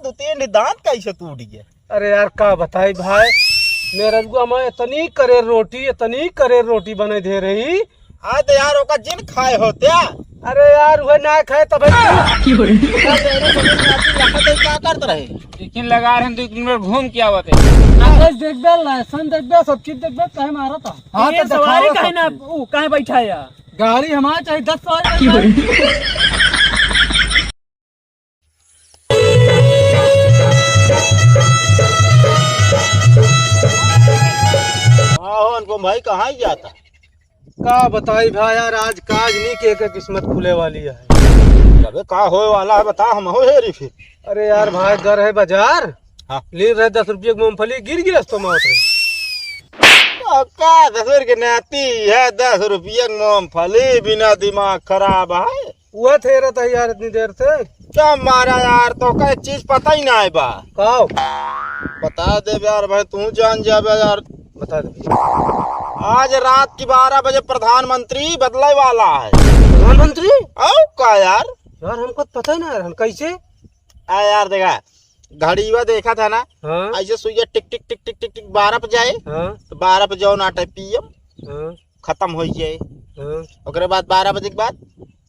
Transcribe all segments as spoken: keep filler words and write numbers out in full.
दो तीन दांत कैसे टूट गए? अरे यार, का बताई भाई, मेहररुआ में इतनी करेर रोटी, इतनी करेर रोटी बने दे रही। हाँ तो यार, ओका जिन खाए होते। अरे यार, वह ना खाए तब। का करे, समझ में आती, यहाँ पे क्या करते रहे? लेकिन लगा रहे हैं, दो तीन बार घूम के आवत है। कागज देख दे, लाइसेंस देख दे, सब चीज देख दे, काहे मारा था? हाँ, ये तो सवारी दिखाओ काहे सब ना, चीज। ऊ काहे बैठा है यार? गाड़ी हमारे चाहे दस सवारी बैठा है। हाँ, हो अनुपम भाई, कहाँ ही जाता? का बताई भाई यार, आज काज नहीं के, के किस्मत खुले वाली है। अबे का होए वाला है, बता, हम हो हेरी फिर। अरे यार भाई, घर है बाजार, हाँ। ले रहे दस रुपये की मूंगफली, गिर गिर तो मौत रही। तो का ससुर के नाती है, दस रुपये की मूंगफली, बिना दिमाग खराब है। वह थे रहता है यार इतनी देर से। क्या मारा यार, तो का एक चीज पता ही ना है बा। का? बता दे यार भाई, तू जान जाबे यार। बता दे। आज रात की बारह बजे प्रधानमंत्री बदले वाला है। प्रधानमंत्री? आओ का यार? यार, हमको पता ही ना यार, हम कैसे? आ यार, देखा, घड़ीवा देखा था ना, हाँ। ऐसे सुइया टिक टिक टिक टिक टिक टिक बारह पे जाए, हाँ। तो बारह पे जाओ ना टाइप पी एम, हाँ। खत्म हो जाए। हाँ। ओकरे बाद बारह बजे के बाद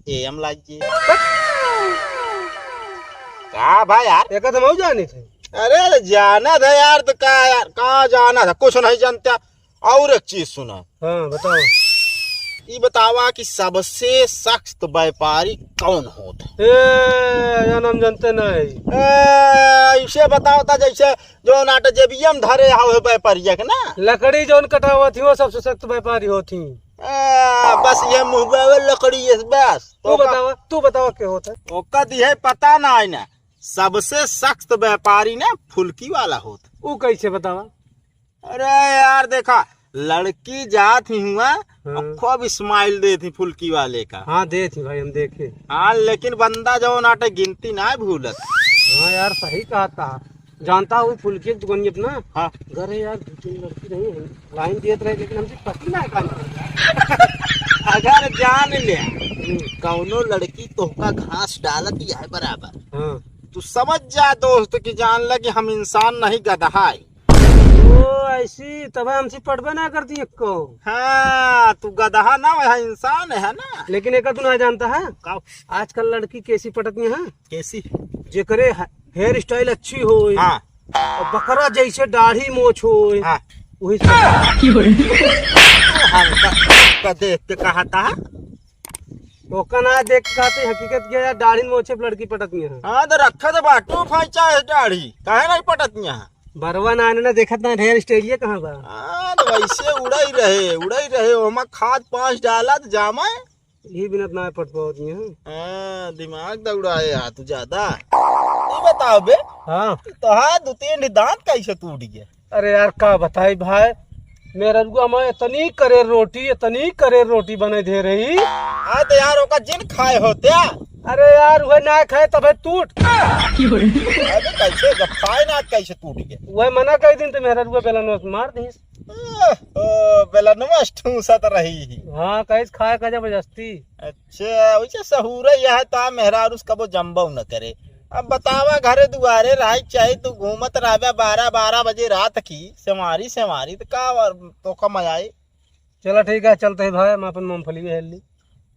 ए एम लाग जाए। का भाई यार? एक तो हम जाने थे। अरे, अरे, जाना था यार, तो का यार, का जाना था, कुछ नहीं जानता। और एक चीज सुना। हाँ, बताओ। ई बतावा कि सबसे सख्त व्यापारी कौन होत है? ए, या नाम जानते नहीं। ए, इसे बताओ था, जैसे जो नाटे जेबियम धरे हाव है व्यापारिया के ना। लकड़ी जौन कटावत ही, वो सबसे सख्त व्यापारी होत ही। ए, बस ये मुँह बावे लकड़ी, ये बस। तू ओका बतावा, तू बतावा के होत है? ओका दिहे पता ना है ना। सबसे सख्त व्यापारी ना फुलकी वाला होत। ऊ कैसे बतावा? अरे यार, देखा, लड़की जात ही हुआ, हाँ। और खूब smile देत ही फुलकी वाले का। हाँ, देत ही भाई, हम देखे। हाँ, लेकिन बंदा जौन आटे गिनती ना भूलत। हाँ यार, सही कहा था। जानता हूँ, फुलकी की दुकान अपना। हाँ। घर है यार, दो तीन लड़की रही है, line देत रहे, लेकिन हमसे पटी ना है काम। अगर जान ले, हम्म। कौनो लड़की तोहका घास डालत ही है बराबर, हाँ। तू समझ जा दोस्त कि जान ले कि हम इंसान नहीं, गदहा है। ओ, ऐसी तब हमसे पटबे ना करती एक्को। हाँ, तू गदहा ना, वह इंसान है ना। लेकिन एक तू ना जानता है? का? आजकल लड़की कैसी पटती है? कैसी? जेकरे ह-, hair style अच्छी होय, हाँ। और बकरा जैसे दाढ़ी मोछ होय, हाँ। वही सब। हमका, हमका देख के कहा था। ओका ना देख के कहते, हकीकत के यार, दाढ़ी मोछे पे लड़की पटती है। हाँ, तो रखा तो बाटू फैचा है दाढ़ी, काहे नहीं पटती है? बरवा ना आने ना देखत ना, hair style ये कहाँ बा? हाँ, तो वैसे उड़ाई रहे, उड़ाई रहे, ओमा खाद पाँच डाला तो जामा है। यही बिना ना पट पावत नहीं है। हाँ, दिमाग दौड़ाए यार तू ज्यादा। ये बताओ बे, हाँ। तोहार दो तीन दांत कैसे टूट गए? अरे यार, का बताई भाई, मेहररुआ में इतनी करेर रोटी, इतनी करेर रोटी बने दे रही। हाँ, तो यार, ओका जिन खाए होते। अरे यार, वह ना खाए तबे टूट। अबे कैसे, जब खाए ना, कैसे टूट गए? वह मना कर दिन तो मेहररुआ बेलनवा से मार दीस। ओ, ओ, बेलनवा से ठूसत रही ही। हाँ, कहीं खाए का जबरदस्ती। अच्छा, वैसे सहूरे यह है, ता मेहरारू से कबो जम्बो न करे। अब बतावा, घरे दुआरे रहे, चाहे तू घूमत रहबे बारह बारह बजे रात की, सेवारी सेवारी, तो का और तोका मजा आई? चला ठीक है, चलते हैं भाई, हम अपन मूंगफली भी हेल ली।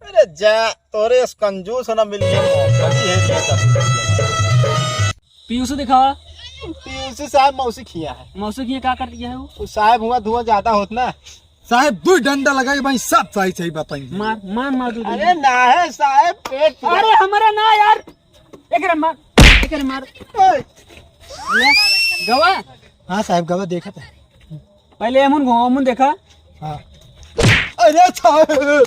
अरे जा, तोरे इस कंजूस ना मिल गया, मूंगफली हेल लिया था। पीयूसी दिखावा। पीयूसी साहब मौसी खिया है। मौसी खिया का कर दिया है वो? वो साहब हुआ धुआं ज्यादा होत ना। साहब, दू डंडा लगाई भाई, सब सही सही बताई। मार, मार, मार, दू अरे डंडा। ना है साहब, पेट पूरा। अरे, हमरे ना यार, एकरे मार, एकरे मार। ए। ले, गवा। हाँ साहब, गवा देखत है। पहले अमुन घुमाओ, अमुन देखा। हाँ। अरे साहब।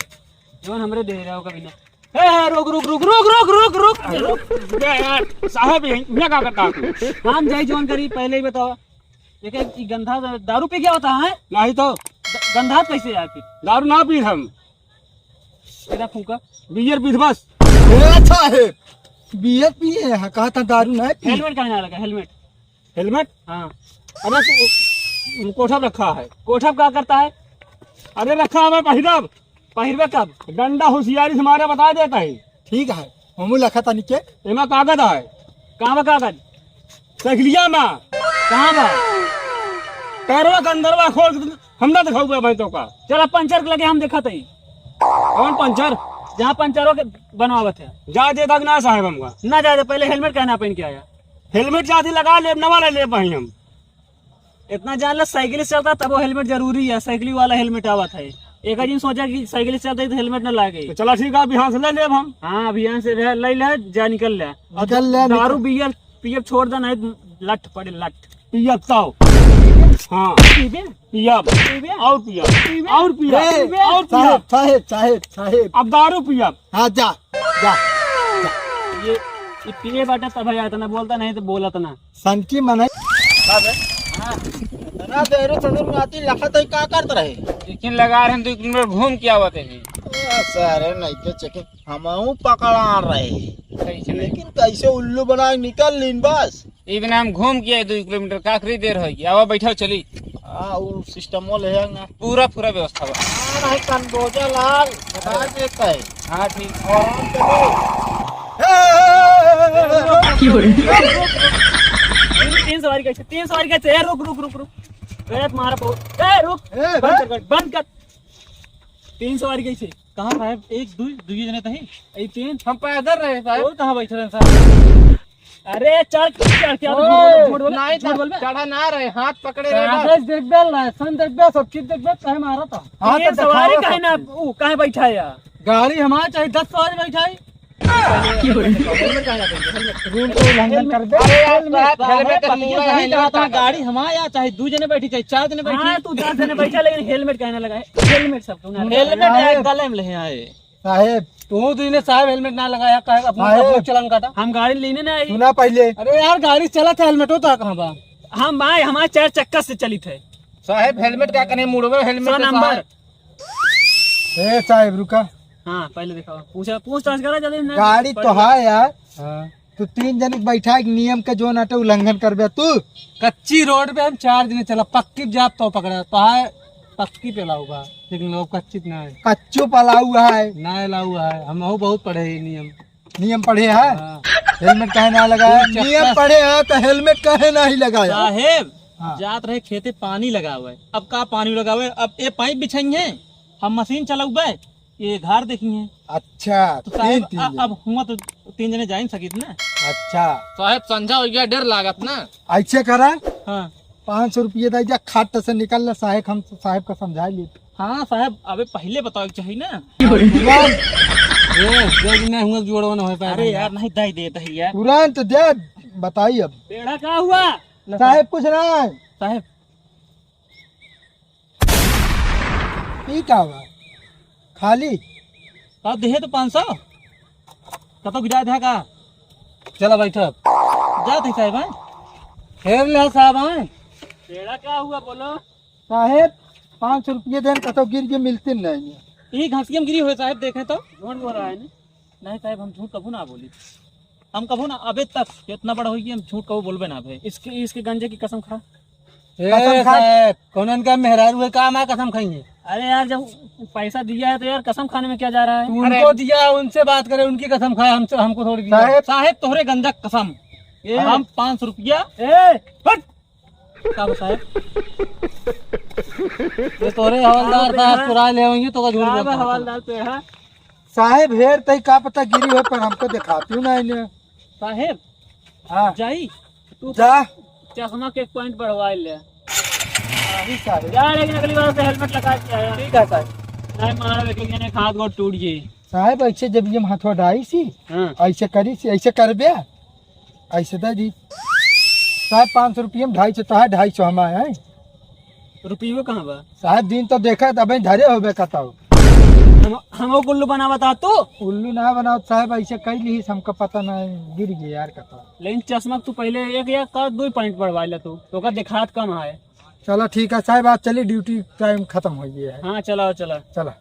जौन हमरे दे रहा हो कभी ना। ए, ए, रुक, रुक, रुक। ए, यार, साहब, यहीं, यहाँ का करता तू? हम जाई जौन करी, पहले ही बताओ। एक, एक, ई गंधा दारू पी गया होता है? नहीं तो। ग-, गंधा कैसे आया फिर? दारू ना पी हम। तेरा फूका। बियर पी बस। ए, अच्छा है। बियर पिए हैं, कहा था दारू ना पी। हेलमेट कहाँ ना लगा, हेलमेट? हेलमेट? हाँ। अबे तू, कोठा रखा है। कोठा क्या करता है? अरे रखा है, मैं पहिरब। पहिरबे कब? डंडा होशियारी से मारे बता देता है। ठीक है, हमू लखा तनी के। एमा कागज है। कहाँ बा कागज? साइकिलिया में। कहाँ बा? टायरवा के अंदरवा खोल के हम ना दिखाऊंगा भाई तो का। चला पंचर के लगे हम देखत हई। कौन पंचर? जहाँ पंचरो के बनवावत है। जा दे तक ना साहब हमका। ना जा दे, पहले हेलमेट काहे ना पहन के आया? हेलमेट जाती लगा ले, नवा ले ले भाई हम। इतना जान ले, साइकिल से चलता तब वो हेलमेट जरूरी है, साइकिल वाला हेलमेट आवत है। एक आदमी सोचा कि साइकिल से चलता है तो हेलमेट ना लागे। तो चला ठीक है, अभी यहाँ से ले लेब हम। हाँ, अभी यहाँ से ले, ले ले, जा निकल ले। और निकल ले, दारू निकल। बियर पियब छोड़ दे, नहीं लठ पड़े लठ। पियब तो। हाँ। पीबे? पियब। पीबे? और पियब। पीबे? और पियब। ए, और पियब। साहेब, साहेब, साहेब, साहेब। अब दारू पियब। हाँ, जा, जा, जा। ये, ये पिए बाटे तब है, इतना बोलता नहीं तो बोलत ना। सनकी मनई। का बे? हाँ। इतना देर से तुम राती लखत है, का करत रहे? लेकिन लगा रहे हैं, दो किलोमीटर घूम के आवत है। ए, सारे नहीं के चेकिंग, हमहू पकड़ा रहे। कैसे नहीं? लेकिन कैसे उल्लू बना के निकल लीन बस। ई बिना हम घूम के आए दो किलोमीटर, का आखिरी देर होगी। आवा बैठा चली। हाँ, वो सिस्टम वो ले ना। पूरा, पूरा व्यवस्था बा। हाँ, नहीं, कनबोजा लाल, बता देता है। हाँ, ठीक। और हम चलो। तीन सवारी कैसे? तीन सवारी कैसे? ए, रुक, रुक, रुक, रुक। ए, तुम्हारा बहुत। ए, रुक। ए, बंद कर, बंद कर। तीन सवारी कैसे? कहाँ साहेब? एक, दुई, दुई जने तही। ए, तीन। हम पैदल रहे साहेब। और कहाँ बैठे रहे साहेब? अरे, चढ़, चढ़ के आओ, ओ, झूठ बोल, नहीं, झूठ बोल बे। चढ़ा ना रहे, हाथ पकड़े रहे बस। कागज देखबे, लाइसेंस देखबे, सब चीज देखबे, काहे मारा था? हाँ, तीन तो सवारी दिखाओ काहे सब ना, चीज। ऊ काहे बैठा है यार? गाड़ी हमारे चाहे दस सवारी बैठा है। हेलमेट काहे ना पहनते? हेलमेट। रूल को उल्लंघन कर दे। अरे यार, हेलमेट, साहब, हेलमेट हेलमेट का पक्की मुंह सही है, कहा था, ना। गाड़ी हमारे यहाँ चाहे दो जने बैठी, चाहे चार जने बैठी। हाँ, तू दस जने बैठा, लेकिन हेलमेट काहे ना लगाए? हेलमेट सब तू ना हेलमेट लगाए। यार गले में ले आए। साहेब। तू तो इन्हें साहेब हेलमेट ना लगाया, कहे अपना साहेब। अपना चलान काटा। हम गाड़ी लेने ना आई। सुना पहले। अरे यार, गाड़ी चलत है, हेलमेट होता कहाँ बा? हम आए, हमारे चार चक्का से चलित है। साहेब हेलमेट का कने मुड़वे हेलमेट सौ के नंबर। साहेब। ए साहेब रुका। हाँ, पहले दिखाओ, पूछा, पूछताछ करा जल्दी ना। गाड़ी तो है यार। हाँ। तू तीन जने के बैठा के नियम के जो नाटे उल्लंघन करबे तू। कच्ची रोड पे हम चार जने चला, पक्की जात तो पकड़ा, तो है पक्की पे लाऊ बा, लेकिन लोग कच्ची ना है। कच्चो पलाऊ है। ना लाऊ है, हम बहुत पढ़े हैं नियम। नियम पढ़े है? हाँ। हेलमेट काहे ना लगाया? तू चक्का नियम पढ़े है तो हेलमेट काहे नहीं लगाया? साहेब, हाँ। जात रहे खेते पानी लगावे, अब का पानी लगावे, अब ए पाइप बिछाई है, हम मशीन चलौबे, ये घर देखी है। अच्छा, तो साहेब, तीन, तीन अ-, जने। अब हुआ तो तीन जने जा ही सकित ना। अच्छा। साहेब, संझा हो गया, डर लागत ना। ऐसे करा, हाँ। पाँच सौ रुपये दे जा, खाट से निकल ले, साहेब, हम साहेब का समझा लिए। हाँ साहेब, अबे पहले बतावे के चाहिए ना। तुरंत। ए, दे भी नहीं हुआ, जोड़वा ना हो पाए अरे भैया। यार, नहीं दे देता है यार। तुरंत दे, बताई अब। पेड़ा का हुआ? साहेब, कुछ ना है। साहेब, ई का बा? खाली? का देहे तो पाँच सौ? कतो गिरा दे का? चला बैठब। जात है साहेब, हैं? हेर ले साहब, हैं? पेड़ा का हुआ बोलो? साहेब, पाँच सौ रुपये देन, कतो गिर के मिलते नहीं। ई घासियम गिरी हुए साहेब, देखें तो। झूठ बोल रहा है ना? नहीं साहेब, हम झूठ कभू ना बोली। हम कभू ना, अबे तक इतना बड़ा होई कि हम झूठ कभू बोलबे ना भे। इसके, इसके गंजे की कसम खा। ए कसम खा। साहेब, कौन इनका मेहरारू है, का हमारा कसम खाएंगे? अरे यार, जब पैसा दिया है तो यार, कसम खाने में क्या जा रहा है? तू उनको अरे दिया, उनसे बात करे, उनकी कसम खाए, हमसे, हमको थोड़ी दिया। साहेब। साहेब, तोहरे गंजा कसम। ए। हम पाँच सौ रुपया। ए, हट। का बा साहेब? ये तोरे हवलदार साहब चुरा ले होंगे तो का झूठ का बोलता बा है। हवलदार पे है? साहेब, हेर तई का पता गिरी हो, पर हमको दिखाती हूँ ना इन्हें। साहेब, हाँ। जाई? तू जा। चश्मा के एक point बढ़वा ले। हाँ, ठीक साहेब। जा, लेकिन अगली बार से हेलमेट लगा के आया। ठीक है साहेब। नहीं मारा, लेकिन ये हाथ गोड़ टूट गई। साहेब, ऐसे जब ये हम हथवा ढाई सी, हाँ। ऐसे करी सी, ऐसे करबे, ऐसे दे दी। साहेब, पाँच सौ रुपये में ढाई सौ तो है, ढाई सौ हम आए हैं। रुपये कहाँ बा? साहेब, दिन तो देखा, तबे धरे होबे कताऊ। हम, हमो उल्लू बनावत हा तू? उल्लू ना बनावत साहेब, ऐसे कई ली, हमका पता ना है, गिर गया यार कताऊ। लेकिन चश्मा तू पहले एक या का दो point बढ़वा ले तू, तो का दिखात कम है। चला ठीक है साहेब, आज चली, ड्यूटी टाइम खत्म हो गया है। हाँ, चला, चला। चला।